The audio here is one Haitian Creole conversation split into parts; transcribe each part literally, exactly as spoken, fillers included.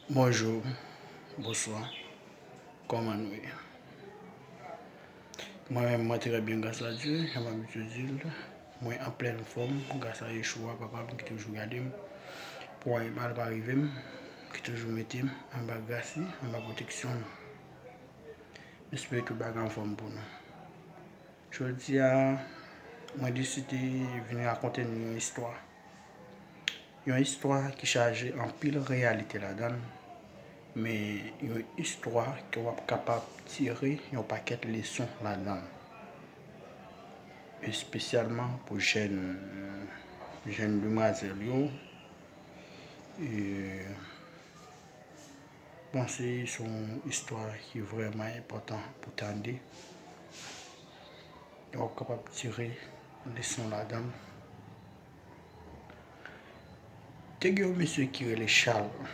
Bonjou, bonswa, kòman nou ye? Mwen menm, mwen trè byen, gras a Dye, jan m abitye di l, mwen an plèn fòm, gras a Yeshua, Papa m ki toujou gade m, pou anyen mal pa rive m, ki toujou mete m anba gras li, anba pwoteksyon l. M espere tout bagay anfòm pou nou. Jodi a, mwen deside vin rakonte nou yon istwa. Yon istwa ki chaje anpil reyalite ladan l, men yon istwa ke w ap kapab tire yon pakèt leson ladan l. Espesyalman pou jèn, jèn demwazèl yo. E, panse se yon istwa ki vrèman enpòtan pou tande. W ap kapab tire leson ladan l. Te gen yon mesye ki rele Charles.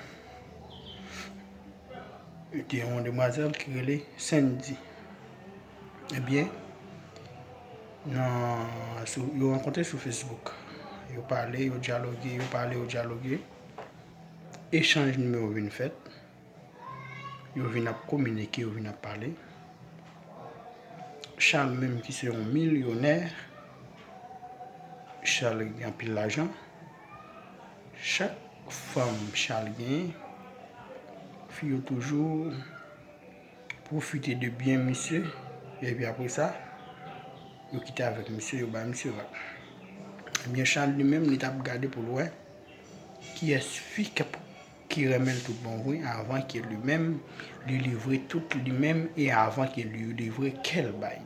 Te gen yon demwazèl ki rele Sandy. Ebyen, nan, sou, yo rankontre sou Facebook. Yo pale, yo dyaloge, yo pale, yo dyaloge. Echanj nimewo vin fèt. Yo vin ap kominike, yo vin ap pale. Charles menm ki se yon milyonè, Charles gen anpil lajan. Chak fanm Charles genyen, fi yo toujou pwofite de byen misye, epi apre sa, yo kite avèk misye, yo bay misye vag. Ebyen, Charles li menm, li t ap gade pou l wè kiyès fi k ap ki renmen l tout bon vre, avan ke li menm, li livre tout li menm e avan ke li livre kè l bay.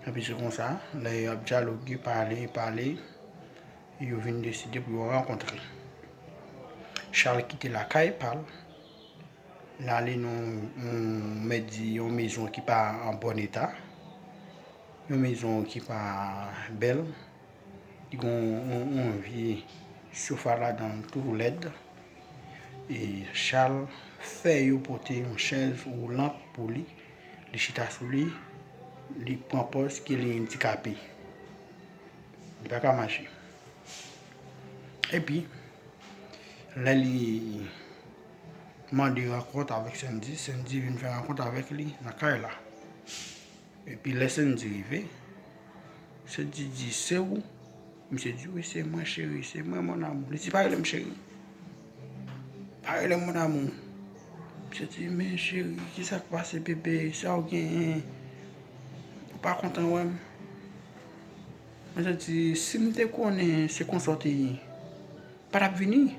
Epi se konsa, lè y ap dyaloge, pale, pale, yo vin deside pou yo rankontre. Charles kite lakay pa l, l ale nan yon, mèt di, yon mezon ki pa an bòn eta, yon mezon ki pa bèl, li gen yon, yon, yon vye sofa ladan l tou lèd. E Charles fè yo pote yon chèz woulant pou li. Li chita sou li, li pran pòz ke li andikape. Li pa ka mache. Epi, lè li mande rankont avèk Sandy, Sandy vin fè rankont avèk li nan kay la. Epi lè Sandy rive, Sandy di, "Se ou?" Misye di, "Wi, se mwen, cheri, se mwen, mon amour." Li di, "Pa rele m cheri. Pa rele m mon amour." Misye di, "Men cheri, ki sa k pase, bebe? Sa w genyen? Ou pa kontan wè m?" Misye di, "Si m te konnen se konsa w te ye, pa t ap vini.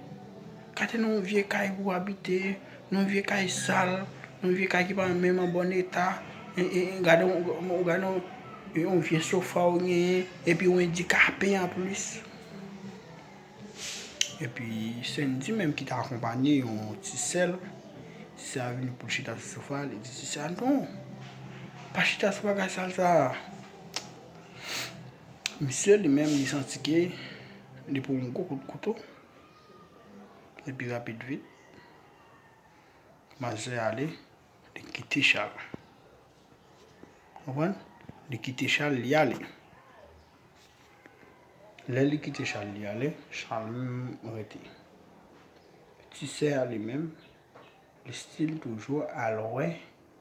Gade nan yon vye kay pou w abite, nan yon vye kay sal, nan yon vye kay ki pa menm an bòn eta. E, e, e, gade yon, gade yon, yon vye sofa w genyen, epi w andikape anplis." Epi Sandy menm ki t akonpanye yon ti sè l, ti sè a vini pou l chita sou sofa, li di ti sè a, "Non, pa chita sou bagay sal sa a." Misye li menm, li santi ke li pran yon gwo kout kouto. Epi rapid vit, manzè ale, li kite Charles. Konprann? Li kite Charles, li ale. Lè li kite Charles, li ale, Charles menm rete. Ti sè a li menm, li still toujou al wè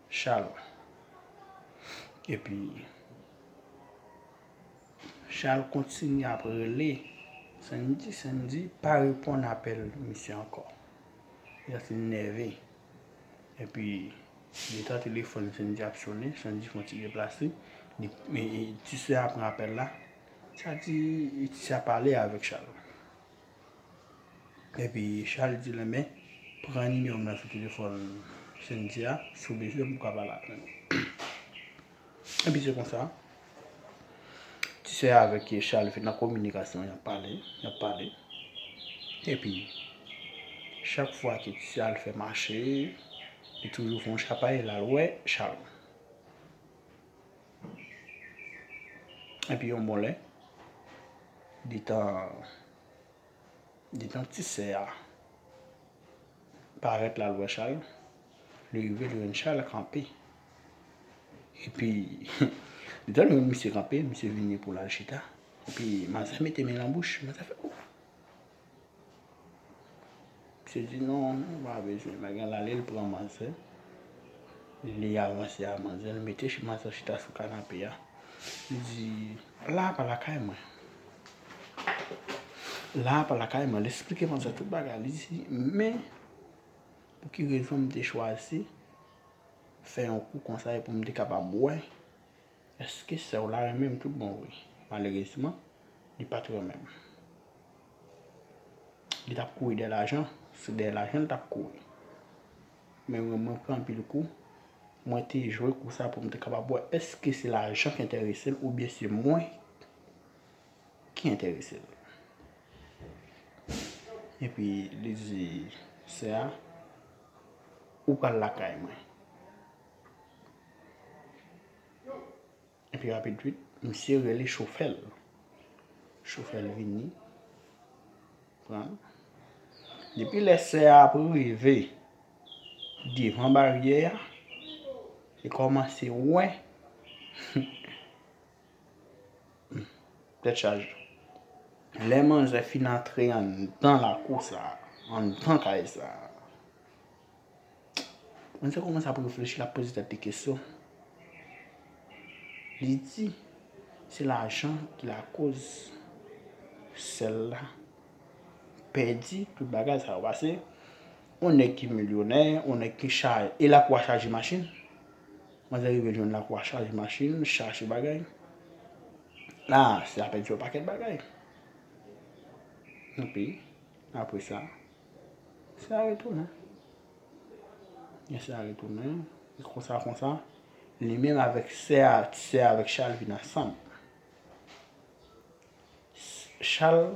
Charles. Epi, Charles kontinye ap rele Sandy, Sandy pa reponn apèl misye ankò. Li santi l nève. Epi, letan telefòn Sandy ap sonnen, Sandy fè yon ti deplase. Li, e, e, ti sè a pran apèl la. Sa di, ti sè a pale avèk Charles. Epi Charles di l, "Enben, pran nimewo m nan sou telefòn Sandy a, si w bezwen m, ou ka pale avè l." Epi se konsa, ti sè avèk Charles vin nan kominikasyon, y ap pale, y ap pale. Epi, chak fwa ke ti sè al fè mache, li toujou fè yon chapay, l al wè Charles. Epi yon bon lè, li t an Detan ti sè a parèt la, l wè Chal, li rive, li jwenn Chal kanpe. Epi, detan li jwenn misye kanpe, misye vini pou l al chita. Epi, manzè mete men l nan bouch, manzè fè, "Ouf!" Misye di non, ou pa bezwen. Bagay la, li pran manzè. Li avanse a manzè, li mete manzè chita sou kanape a. Li di, la a pa lakay mwen. La a pa lakay mwen. Li eksplike manzè tout bagay. Li di, men, pou ki rezon m te chwazi fè yon kou konsa e pou m te kapab wè èske sè w la renmen m tout bon vre. Malerezman, li pa t renmen m. Li t ap kouri dèyè lajan, se dèyè lajan l t ap kouri. Men mwen, mwen pran anpil kou. Mwen te jwe kou sa pou m te kapab wè èske se lajan ki enterese l oubyen se mwen ki enterese l. Epi li di sè a, ou pral lakay mwen. Epi rapid twit, misye rele chofè l. Chofè l vini, pran l. Depi lè sè a ap rive devan baryè a, li kòmanse wè tèt chaje. Lè manzè fin antre anndan lakou sa, anndan kay sa, manzè kòmanse ap reflechi, l ap poze tèt li kesyon. Li di, se lajan ki lakoz sè l la pèdi tout bagay sa yo. Pase, yon nèg ki milyonè, yon nèg ki chaje, e lakou a chaje machin. Manzè rive jwenn lakou a chaje machin, chaje bagay. La, sè a pèdi yon pakèt bagay. Epi, apre sa, sè a retounen. Lè sè a retounen, konsa, konsa, li menm avèk sè a, sè a avèk Chal vin ansanm. Chal